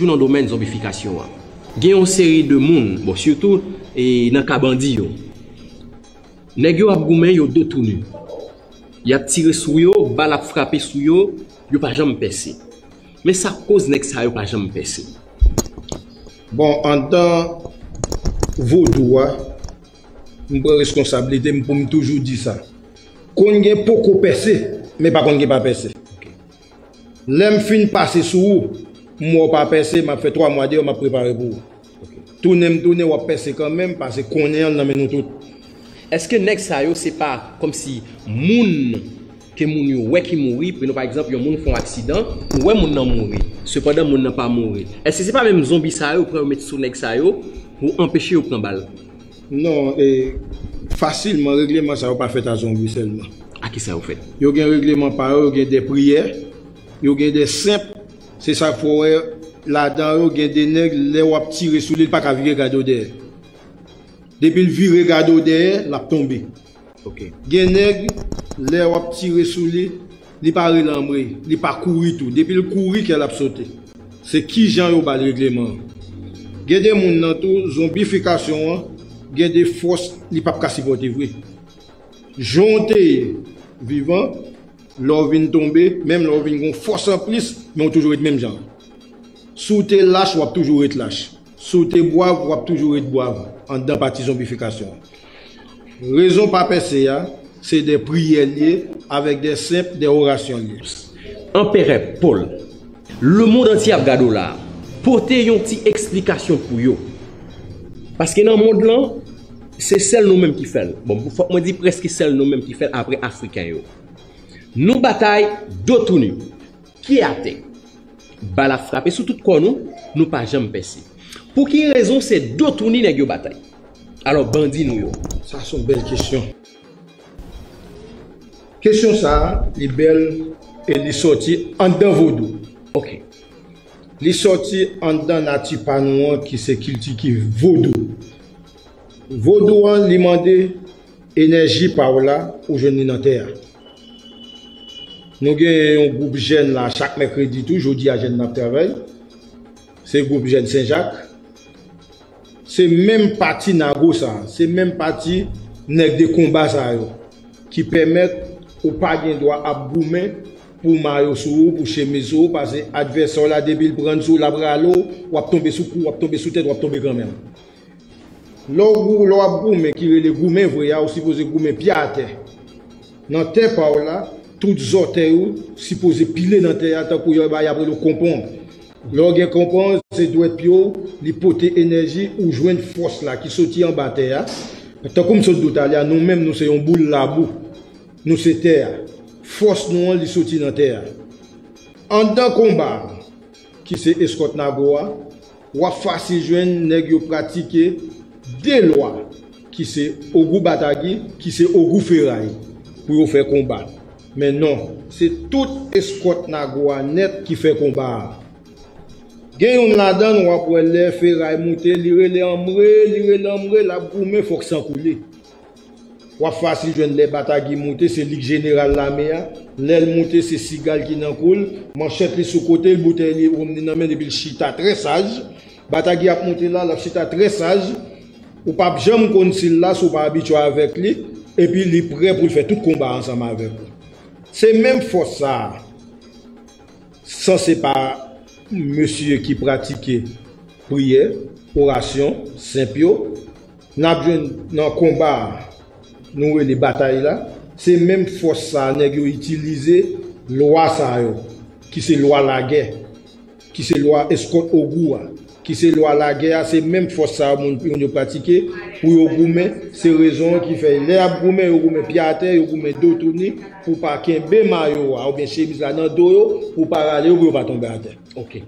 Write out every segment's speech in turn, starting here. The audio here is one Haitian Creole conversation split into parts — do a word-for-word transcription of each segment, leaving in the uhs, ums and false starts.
Toujou nan domèn zonbifikasyon an. Gen yon seri de moun, bon, sitou e nan ka bandi yo. Nèg yo ap goumen, yo do touni. Y ap tire sou yo, bal ap frape sou yo, yo pa janm pèse. Men sa k koz nèg sa yo pa janm pèse? Bon, anndan vodou a, m pran reskonsablite m pou m toujou di sa. Konn gen poko pèse, men pa konn gen pa pèse. Lè m fin pase sou ou, m wè w pa pèse, m ap fè twa mwa deyò, m ap prepare pou ou. Tounen m tounen, w ap pèse kanmenm, paske konnen an nan men nou tout. Èske nèg sa yo se pa kòmsi moun ke moun yo wè ki mouri? Pou nou pa egzanp, yon moun fè yon aksidan, ou wè moun nan mouri, sepandan moun nan pa mouri. Èske se pa menm zonbi sa yo pran yo met sou nèg sa yo pou anpeche yo pran bal? Non, e, fasilman, regleman sa yo pa fèt a zonbi sèlman. A ki sa yo fèt? Yo gen regleman pa yo, yo gen de priyè, yo gen de senp. Se sa k fè w wè ladan yo gen de nèg, lè w ap tire sou li, li pa ka vire gade w dèyè. Depi l vire gade w dèyè, l ap tonbe. Ok. Gen nèg, lè w ap tire sou li, li pa rele anmwe, li pa kouri tou. Depi l kouri, kè l ap sote. Se kijan yo ba l regleman an. Gen de moun nan tou, zonbifikasyon an, gen de fòs li p ap ka sipòte vre. Jan w te ye vivan, lè w vin tonbe, menm lè w vin gen yon fòs anplis, men w toujou ret menm jan. Si w te lach, w ap toujou ret lach. Si w te bwav, w ap toujou ret bwav anndan pati zonbifikasyon an. Rezon pa pèse a, se de priyè l ye, avèk de senp, de orasyon l ye. Anperè Pòl, lemonn antye ap gade w la, pote yon ti eksplikasyon pou yo. Paske nan mond lan, se sèl nou menm ki fè l. Bon, fòk mwen di prèske sèl nou menm ki fè l apre Afriken yo. Nou batay do touni, pye atè. Bal ap frape sou tout kò nou, nou pa janm pèse. Pou ki rezon se do touni nèg yo batay? Alò, bandi nou yo. Sa se yon bèl kesyon. Kesyon sa a, li bèl e li sòti anndan vodou. Ok. Li sòti anndan nati pa nou an ki se kilti ki vodou. Vodou an, li mande enèji pa w la, ou jwenn li nan tè a. Nou gen yon gwoup jèn la chak mèkredi tou, jodi a jèn nan ap travay. Se gwoup jèn Senjak. Se menm pati nago sa, se menm pati nèg de konba sa yo ki pèmèt ou pa gen dwa ap goumen pou mayo sou ou, pou chemiz sou ou, paske advèsè w la depi l pran sou ou, l ap rale w, w ap tonbe sou kou, w ap tonbe sou tèt, w ap tonbe kanmenm. Lè w gou- lè w ap goumen ki rele goumen vre a, ou sipoze goumen pye atè. Nan tè pa w la, tout zòtèy ou sipoze pile nan tè a tankou yon bagay y ap rele w konpon. Lè w gen konpon, se dwèt pye w, li pote enèji, ou jwenn fòs la ki soti anba tè a. Tankou m sot di w talè a, nou menm nou se yon boul labou. Nou se tè a. Fòs nou an, li soti nan tè a. Anndan konba a, ki se eskòt nago a, w ap fasil jwenn nèg yo pratike de lwa, ki se ogou batagi, ki se ogou feray, pou yo fè konba. Men non, se tout eskòt nago a nèt ki fè konba a. Gen youn ladan n w ap wè lè feray moute, li rele anmwe, li rele anmwe, l ap goumen, fòk san koule. W ap fasil jwenn lè batagi moute, se li k jeneral lame a. Lè l moute, se siga l ki nan kou l, manchèt li sou kote l, boutèy li wonm li nan men l, epi l chita trè saj. Batagi ap moute la, l ap chita trè saj. Ou p ap janm konn si l la si w pa abitye avèk li, epi li prè pou l fè tout konba ansanm avèk ou. Se menm fòs sa a, sanse pa mesye ki pratike priyè, orasyon, senp yo, n ap jwenn nan konba a, nou rele batay la, se menm fòs sa a nèg yo itilize lwa sa yo, ki se lwa lagè, ki se lwa eskòt ogou a, ki se lwa lagè a, se menm fòs sa a moun, moun yo pratike pou yo goumen. Se rezon an ki fè lè y ap goumen, yo goumen pye atè, yo goumen do touni pou pa kenbe mayo a oubyen chemiz la nan do yo, pou pa rale yo, pou yo pa tonbe atè. Ok.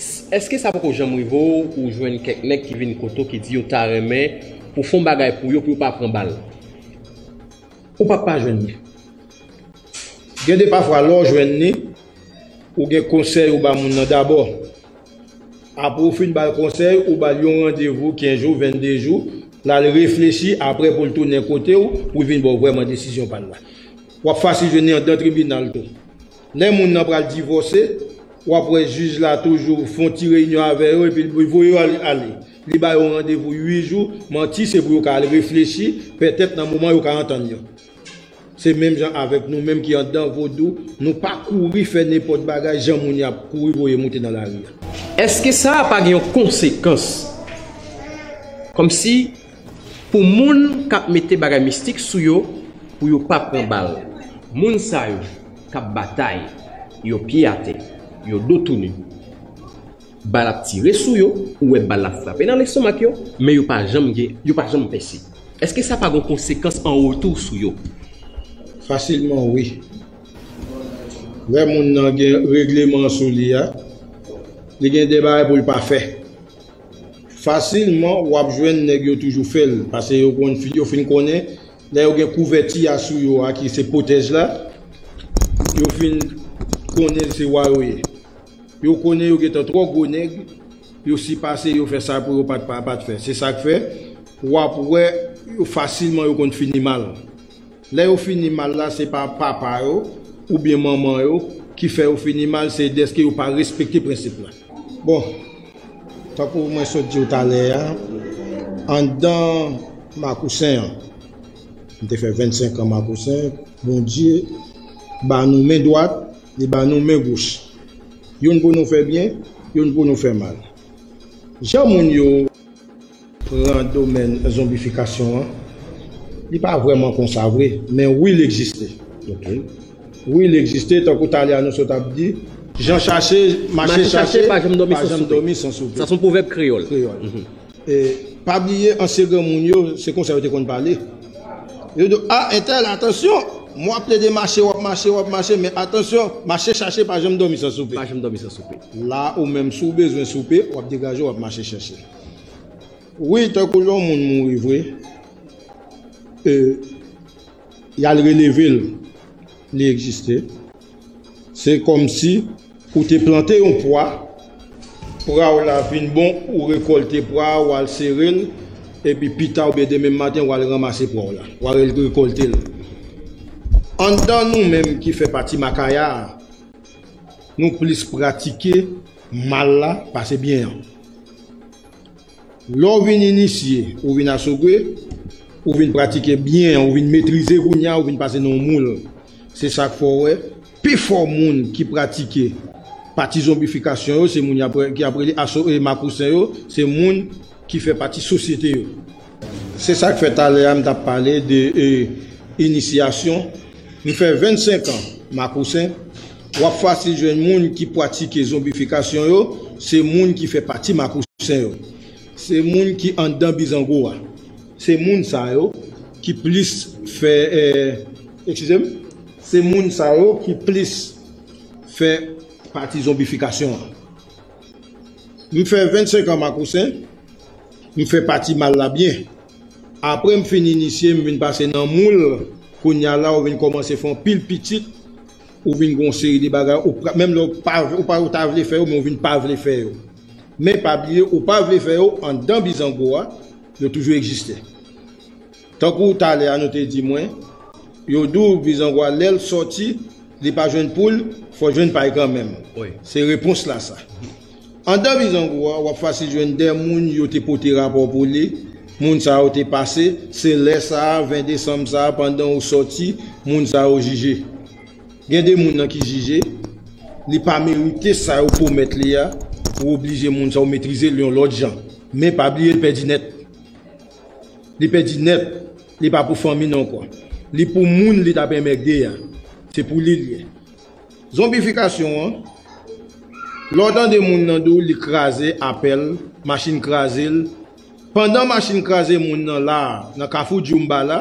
S- Èske sa poko janm rive w ou jwenn kèk nèg ki vin kote w ki di yo ta renmen pou fè yon bagay pou yo, pou yo pa pran bal? Ou p ap pa jwenn li. Gen de pafwa lè w jwenn li, ou gen konsèy ou ba moun nan dabò. Apre w fin ba l konsèy, ou ba l yon randevou kenz jou, vennde jou, l al reflechi, apre pou l tounen kote w, pou l vin ba w vrèman desizyon pa l la. W ap fasil jwenn li anndan tribinal tou. Lè moun nan pral divòse, W ap wè jij la toujou fè yon ti reyinyon avè yo, epi li voye yo al- ale. Li ba yo randevou uit jou, manti, se pou yo ka al reflechi, petèt nan moman yo ka antann yo. Se menm jan avèk nou menm ki anndan vodou, nou pa kouri fè nenpòt bagay jan moun y ap kouri voye moute nan lari a. Èske sa a pa gen yon konsekans? Kòmsi pou moun k ap mete bagay mistik sou yo, pou yo pa pran bal. Moun sa yo k ap batay, yo pye atè, yo do tounen. Bal ap tire sou yo, ou wè bal la frape nan lestomak yo, men yo pa janm gen, yo pa janm pèse. Èske sa pa gen konsekans an retou sou yo? Fasilman, wi. Lè moun nan gen regleman sou li a, li gen de bagay pou l pa fè. Fasilman, w ap jwenn nèg yo toujou fè l, paske yo konn fi- yo fin konnen, lè yo gen kouvèti a sou yo a, ki se pwotèj la, yo fin konnen se wa yo ye. Yo konnen yo gentan twò gwo nèg, yo sipase yo fè sa pou yo pa t pa- pa t fè. Se sa k fè, w ap wè yo fasilman yo konn fini mal. Lè yo fini mal la, se pa papa yo oubyen manman yo ki fè yo fini mal, se dèske yo pa respekte prensip la. Bon, tankou mwen sot di w talè a, anndan Makousen an, m te fè vennsenk an Makousen, Bondye ba nou men dwat, li ba nou men goch. Youn pou nou fè byen, youn pou nou fè mal. Jan moun yo pran domèn zonbifikasyon an, li pa vrèman konsa vre, men wi, li egziste. Ok. Wi, li egziste, tankou talè a nou sot ap di, jan chache, mache chache, pa janm dòmi san soupe. Sa se yon pwovèb kreyòl. Kreyòl. E, pa bliye, ansyen granmoun yo, se konsa yo te konn pale. Yo di, a, entèl, atansyon! Mwen ap plede mache, w ap mache, w ap mache, men atansyon, mache chache, pa janm dòmi san soupe. Pa janm dòmi san soupe. La, ou menm, si w bezwen soupe, w ap degaje, w ap mache chache. Wi, tankou lè yon moun mouri vre, e, y al releve l, li egziste. Se kòmsi ou te plante yon pwa, pwa w la vin bon, ou rekòlte pwa a, w al sere l, epi pita oubyen demen maten, w al ranmase pwa w la, w al rekòlte l. Anndan nou menm ki fè pati Makaya a, nou plis pratike mal la pase byen an. Lè w vin inisye, ou vin asogwe, ou vin pratike byen an, ou vin metrize kounye a, ou vin pase nan yon moul. Se sa k fè w wè, pifò moun ki pratike pati zonbifikasyon yo, se moun y ap re- ki ap rele aso- e, makousen yo, se moun ki fè pati sosyete yo. Se sa k fè talè a m t ap pale de, e, inisyasyon. M fè vennsenk an makousen. W ap fasil jwenn moun ki pratike zonbifikasyon yo, se moun ki fè pati makousen yo. Se moun ki anndan bizango a. Se moun sa yo ki plis fè, e, eskize m, se moun sa yo ki plis fè pati zonbifikasyon an. M fè vennsenk an makousen, m fè pati mal la byen. Apre m fin inisye, m vin pase nan moul, kounye a la, ou vin kòmanse fè yon pil pitit, ou vin gen yon seri de bagay, ou pra- menm lè ou pa, ou pa, ou ta vle fè yo, men ou vin pa vle fè yo. Men pa bliye, ou pa vle fè yo anndan bizango a, yo toujou egziste. Tankou talè a nou te di mwen, yo di w bizango a lè l sòti, li pa jwenn poul, fò jwenn pay kanmenm. Wi. Se repons la sa. Anndan bizango a, w ap fasil jwenn de moun yo te pote rapò pou li, moun sa yo te pase, se lè sa a, ven desanm sa a, pandan ou sòti, moun sa yo jije. Gen de moun nan ki jije, li pa merite sa yo pwomèt li a, ou oblije moun sa yo metrize l yon lòt jan. Men pa bliye l pèdi nèt. Li pèdi nèt. Li pa pou fanmi n ankò. Li pou moun li t ap enmègde a. Se pou li l ye. Zonbifikasyon an, lè w tande moun nan di w li kraze apèl, machin kraze l, pandan machin kraze moun nan la, nan kafou Djoumba la,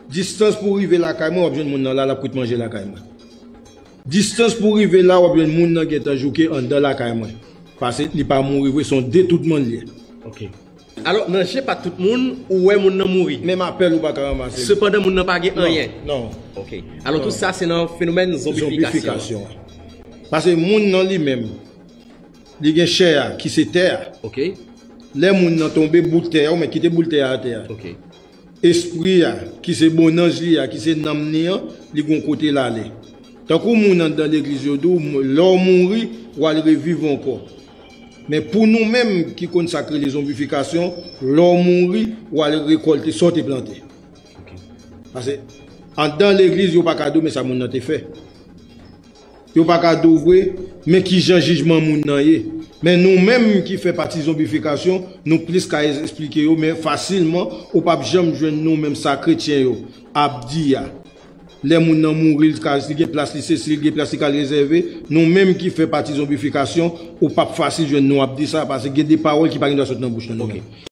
distans pou rive lakay mwen, w ap jwenn moun nan la, l ap kwit manje lakay mwen. Distans pou rive la, w ap jwenn moun nan gentan jouke anndan lakay mwen. Paske li pa mouri vre, se yon detoudman l ye. Ok. Alò, nan je pa tout moun, ou wè moun nan mouri. Menm apèl ou pa ka ranmase. Sepandan, moun nan pa gen anyen. Non. Ok. Alò, tout sa, se nan fenomèn zonbifikasyon. Zonbifikasyon. Paske moun nan li menm, li gen chè a, ki se tè a. Ok. Lè moun nan tonbe, bout tè a, ou mèt kite bout tè a atè a. Ok. Espri a, ki se bonnanj li a, ki se nanm li an, li gon kote l ale. Tankou moun anndan legliz yo di w, lè w mouri, w al reviv ankò. Men pou nou menm ki konn sa k rele zonbifikasyon, lè w mouri, w al rekòlte sa w te plante. Paske anndan legliz, yo pa ka di w men sa moun nan te fè. Yo pa ka di w vre men ki jan jijman moun nan ye. Men nou menm ki fè pati zonbifikasyon, nou plis ka esplike yo, men fasilman, ou p ap janm jwenn nou menm sa kretyen yo ap di a. Lè moun nan mouri, li ka, li gen plas li sesi, li gen plas li ka rezève. Nou menm ki fè pati zonbifikasyon, ou p ap fasil jwenn nou ap di sa, paske gen de pawòl ki pa gen dwa sot nan bouch nan nou menm.